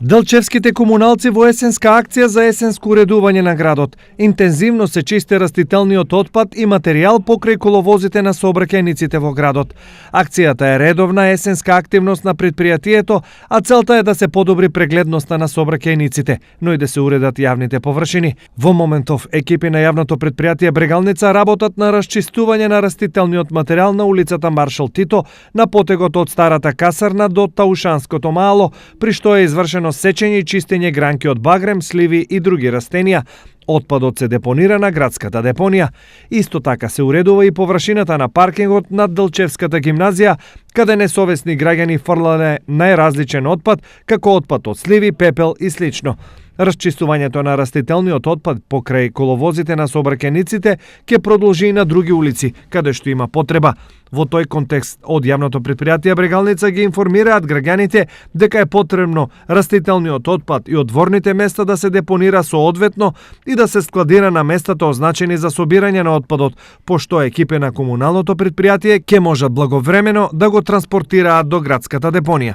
Делчевските комуналци во есенска акција за есенско уредување на градот. Интензивно се чисти растителниот отпад и материјал покрај коловозите на сообраќајниците во градот. Акцијата е редовна есенска активност на предпријатието, а целта е да се подобри прегледноста на сообраќајниците, но и да се уредат јавните површини. Во моментов екипи на јавното предпријатие Брегалница работат на расчистување на растителниот материјал на улицата Маршал Тито, на потегот од Старата касарна до Таушанското мало, при што е извршено сечење и чистење гранки од багрем, сливи и други растенија. Отпадот се депонира на градската депонија. Исто така се уредува и површината на паркингот над Делчевската гимназија, каде несовесни граѓани фрлале најразличен отпад, како отпад од сливи, пепел и слично. Расчистувањето на растителниот отпад покрај коловозите на сообраќајниците ќе продолжи и на други улици, каде што има потреба. Во тој контекст, од јавното предпријатие Брегалница ги информираат граѓаните дека е потребно растителниот отпад и од дворните места да се депонира соодветно и да се складира на местата означени за собирање на отпадот, пошто екипи на комуналното предпријатие ќе можат благовремено да го транспортираат до градската депонија.